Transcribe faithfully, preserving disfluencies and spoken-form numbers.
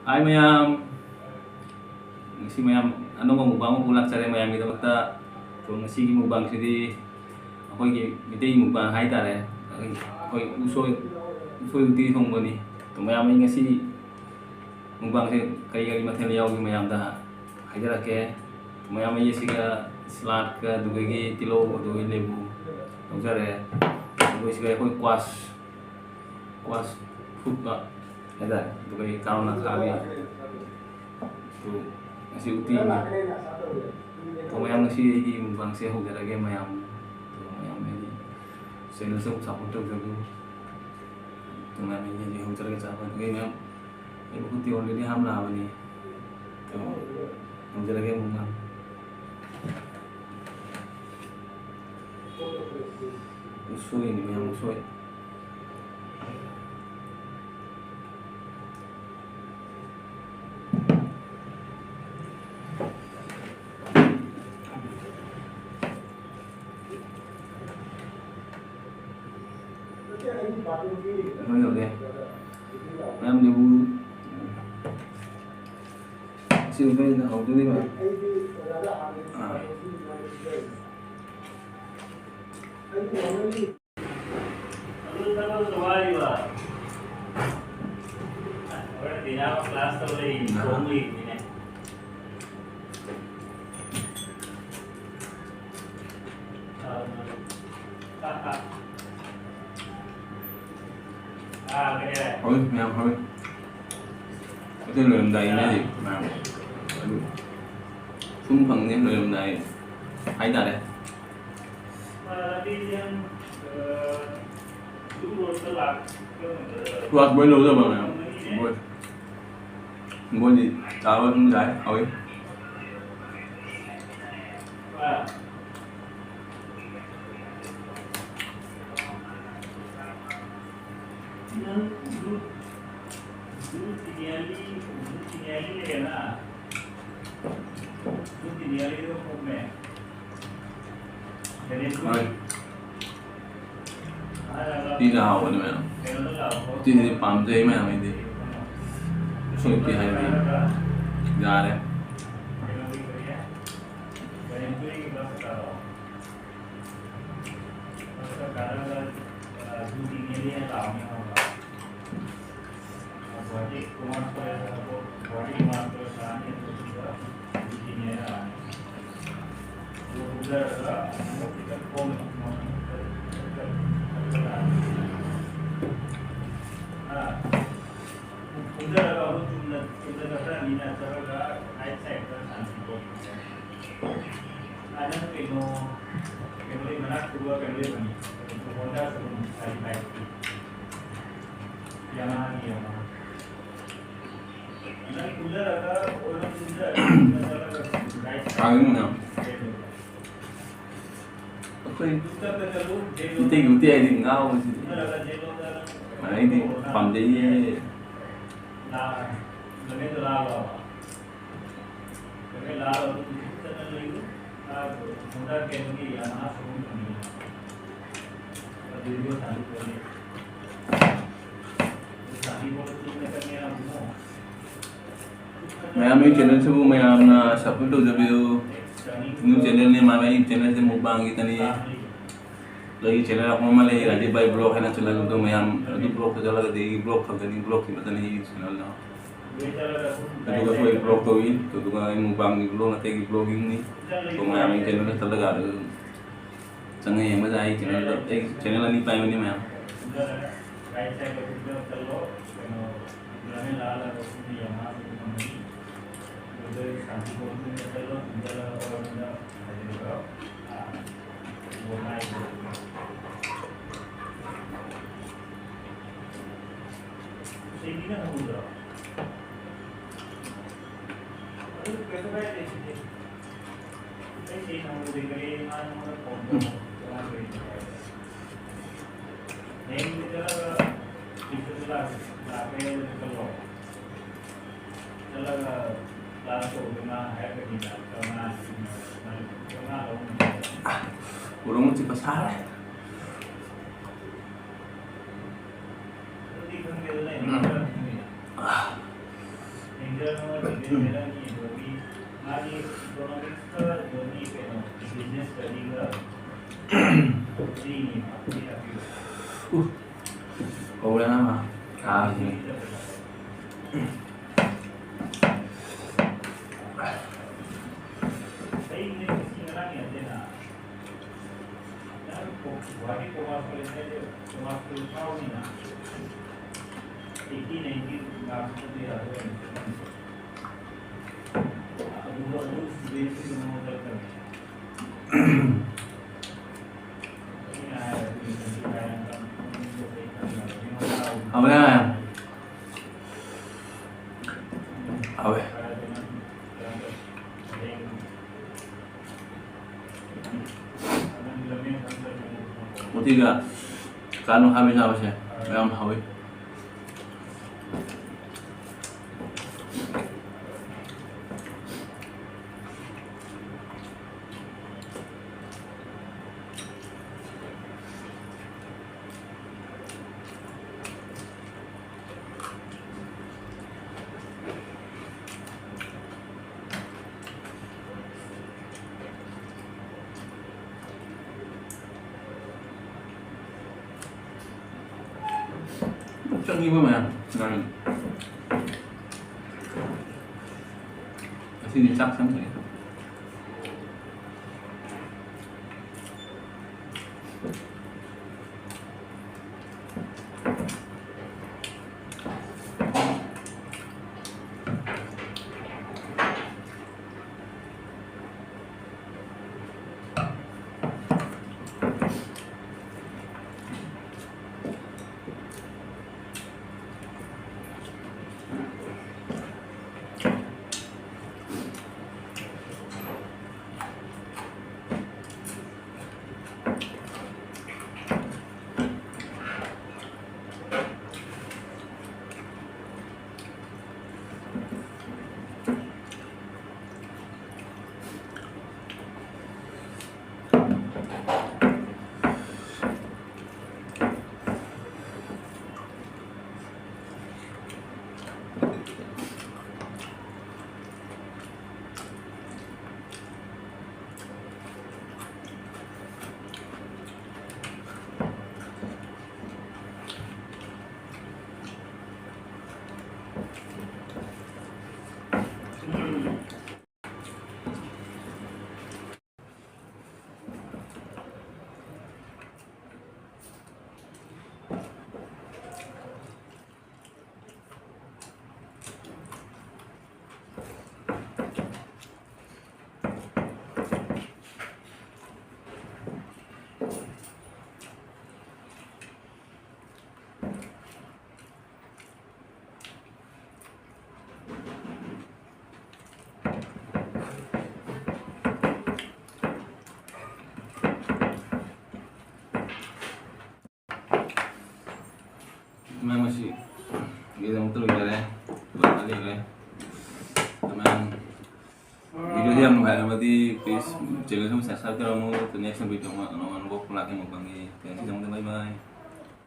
ꯍꯥꯏ ꯃꯌꯥꯝ, ꯉꯁꯤ ꯃꯌꯥꯝ ꯑꯅꯧꯕ mukbang ꯑꯃ ꯄꯨ ꯂꯥꯛꯆꯔꯦ ꯃꯌꯥꯝꯒꯤꯗꯃꯛꯇ꯫ ꯑꯗꯣ ꯉꯁꯤꯒꯤ mukbangꯁꯤꯗꯤ ꯑꯩꯈꯣꯏꯒꯤ ꯃꯤꯇꯩ mukbang ꯍꯥꯏꯇꯥꯔꯦ꯫ ꯑꯩꯈꯣꯏ ꯎꯁꯣꯏ, ꯎꯁꯣꯏ ꯎꯇꯤ ꯊꯣꯡꯕꯅꯤ꯫ ꯑꯗꯣ ꯃꯌꯥꯝ, ꯑꯩ ꯉꯁꯤ mukbangꯁꯦ ꯀꯔꯤ ꯀꯔꯤ ꯃꯊꯦꯜ ꯌꯥꯎꯒꯦ ꯃꯌꯥꯝꯗ ꯍꯥꯏꯖꯔꯛꯀꯦ꯫ ꯃꯌꯥꯝ, ꯑꯩ ꯑꯁꯤꯒ saladꯀ, ꯑꯗꯨꯗꯒꯤ ꯇꯤꯜꯍꯧ, ꯑꯗꯨꯗꯒꯤ ꯂꯦꯕꯨ ꯂꯧꯖꯔꯦ꯫ ꯑꯗꯨꯒ ꯁꯤꯒ ꯑꯩꯈꯣꯏ squash, squash ꯐꯨꯠꯄ ꯍꯥꯏꯇꯥꯔꯦ꯫ ꯑꯗꯨꯒ ꯑꯩ ꯀꯥꯔꯣꯠ ꯑꯈꯥꯕꯤ꯫ ꯑꯗꯨ ꯉꯁꯤ ꯎꯇꯤꯅꯤ꯫ ꯑꯗꯣ ꯃꯌꯥꯝ, ꯉꯁꯤ ꯑꯩꯒꯤ mukbangꯁꯦ ꯍꯧꯖꯔꯒꯦ ꯃꯌꯥꯝ꯫ ꯑꯗꯣ ꯃꯌꯥꯝ ꯑꯩꯒꯤ channelꯁꯦ ꯑꯃꯨꯛ support ꯇꯧꯖꯕꯤꯌꯨ꯫ ꯑꯗꯣ ꯃꯌꯥꯝ ꯑꯩꯒꯤ ꯍꯧꯖꯔꯒꯦ ꯆꯥꯕ꯫ ꯑꯗꯨꯒ ꯃꯌꯥꯝ ꯑꯩ ꯃꯈꯨꯠꯇꯤ already ꯍꯥꯝꯂꯛꯑꯕꯅꯤ꯫ ꯑꯗꯣ ꯍꯧꯖꯔꯒꯦ ꯑꯃꯨꯛ ꯃꯌꯥꯝ꯫ ꯎꯁꯣꯏꯅꯤ ꯃꯌꯥꯝ, ꯎꯁꯣꯏ꯫ ꯂꯣꯏ ꯌꯧꯔꯦ꯫ ꯃꯌꯥꯝ ꯂꯦꯕꯨ ꯁꯤ ꯂꯣꯏꯅ ꯍꯧꯗꯣꯏꯅꯦꯕ꯫ ꯑꯥ꯫ ꯑꯗꯨ ꯊꯕꯛꯇꯣ ꯋꯥꯔꯤꯕ꯫ ꯍꯣꯔꯦꯟ ꯗꯤꯅꯥ class ꯇꯧ ꯂꯩꯔꯤꯅꯤ, ꯑꯥ꯫ ꯊꯣꯡ ꯂꯩꯔꯤꯅꯤꯅꯦ꯫ ꯑꯥ, ꯀꯩ ꯍꯥꯏ? ꯍꯣꯏ, ꯃꯌꯥꯝ ꯍꯣꯏ꯫ ꯍꯣꯇꯦꯜ ꯂꯣꯏꯔꯝꯗꯥꯏꯒꯤꯅꯦ ꯍꯧꯖꯤꯛ, ꯃꯌꯥꯝ꯫ ꯑꯗꯨ ꯁꯨꯝ ꯐꯪꯅꯤ ꯂꯣꯏꯔꯝꯗꯥꯏ ꯍꯥꯏꯇꯥꯔꯦ꯫ ꯀ꯭ꯂꯥꯁ ꯕꯣꯏ ꯂꯧꯖꯕ ꯃꯌꯥꯝ꯫ ꯕꯣꯏ꯫ ꯕꯣꯏꯗꯤ ꯆꯥꯕ ꯑꯗꯨꯝ ꯌꯥꯏ, ꯍꯥꯎꯏ꯫ ꯍꯣꯏ꯫ ꯎꯇꯤꯅ ꯍꯥꯎꯕꯅꯤ ꯃꯌꯥꯝ꯫ ꯎꯇꯤꯁꯤꯗꯤ ꯄꯥꯝꯖꯩ ꯃꯌꯥꯝ ꯑꯩꯗꯤ꯫ ꯁꯣꯏꯗꯦ ꯍꯥꯏꯔꯗꯤ ꯌꯥꯔꯦ꯫ ꯀꯥꯡꯖꯤꯡꯅ꯫ ꯑꯩꯈꯣꯏ ꯃꯤꯇꯩꯒꯤ ꯎꯇꯤ ꯍꯥꯏꯗꯤ ꯉꯥ ꯑꯣꯏꯁꯤꯗꯤ꯫ ꯑꯩꯗꯤ ꯄꯥꯝꯖꯩꯌꯦ꯫ ꯃꯌꯥꯝ ꯑꯩ ꯆꯦꯅꯦꯜꯁꯤꯕꯨ ꯃꯌꯥꯝꯅ ꯁꯞꯄꯣꯔꯠ ꯇꯧꯖꯕꯤꯌꯨ꯫ ꯅ꯭ꯌꯨ ꯆꯦꯅꯦꯜꯅꯤ, ꯃꯥ ꯑꯩ ꯆꯦꯅꯦꯜꯁꯦ ꯃꯨꯛꯕꯥꯡꯒꯤꯗꯅꯤ꯫ ꯑꯩꯒꯤ ꯆꯦꯅꯦꯜ ꯑꯃ ꯂꯩ, ꯔꯥꯖꯤꯕ ꯚꯥꯏ ꯕ꯭ꯂꯣꯛ ꯍꯥꯏꯅ ꯆꯦꯅꯦꯜ ꯑꯗꯨ ꯃꯌꯥꯝ ꯑꯗꯨ ꯕ꯭ꯂꯣꯛꯇ ꯆꯠꯂꯒꯗꯤ ꯑꯩꯒꯤ ꯕ꯭ꯂꯣꯛ ꯈꯛꯇꯅꯤ, ꯕ꯭ꯂꯣꯛꯀꯤ ꯈꯛꯇꯅꯤ ꯑꯩꯒꯤ ꯆꯦꯅꯦꯜꯗꯣ꯫ ꯑꯗꯨꯒ ꯑꯩꯈꯣꯏ ꯕ꯭ꯂꯣꯛ ꯇꯧꯏ, ꯑꯗꯨꯒ ꯑꯩ ꯃꯨꯛꯕꯥꯡꯒꯤ ꯕ꯭ꯂꯣꯛ, ꯑꯇꯩꯒꯤ ꯕ꯭ꯂꯣꯒꯤꯡꯅꯤ꯫ ꯑꯗꯣ ꯃꯌꯥꯝ ꯑꯩ ꯆꯦꯅꯦꯜꯗ ꯆꯠꯂꯒ ꯑꯗꯨꯝ ꯆꯪꯉ ꯌꯦꯡꯕ ꯌꯥꯏ꯫ ꯑꯩ ꯆꯦꯅꯦꯜꯗ, ꯑꯩ ꯆꯦꯅꯦꯜ ꯑꯅꯤ ꯄꯥꯏꯕꯅꯤ ꯃꯌꯥꯝ꯫ ꯎꯔꯨꯝ ꯆꯤꯛꯄ ꯁꯥꯔꯦ꯫ ꯎꯝ꯫ ꯍꯧꯔꯦ ꯅꯪ꯫ ꯑꯥ꯫ ꯍꯥꯎꯋꯦ꯫ ꯎꯇꯤꯒ ꯀꯥꯅꯨ ꯍꯥꯞꯄ ꯆꯥꯕꯁꯦ ꯌꯥꯝ ꯍꯥꯎꯋꯤ꯫ ꯆꯪꯉꯤꯕ ꯃꯌꯥꯝ ꯉꯥꯔꯤ꯫ ꯉꯁꯤꯗꯤ ꯆꯥꯛ ꯆꯪꯗ꯭ꯔꯦ꯫ ꯂꯩꯔꯦ꯫ ꯑꯗꯨꯃꯥꯏꯅ video ꯁꯤ ꯌꯥꯝ ꯅꯨꯡꯉꯥꯏꯔꯕꯗꯤ please channel ꯁꯨ subscribe ꯇꯧꯔꯝꯃꯨ꯫ Next video ꯑꯃ ꯑꯅꯧꯕ ꯂꯥꯛꯀꯦ ꯃꯨꯛꯕꯥꯡꯒꯤ꯫ ꯊꯦꯡꯁꯤ ꯆꯪꯗ bye bye꯫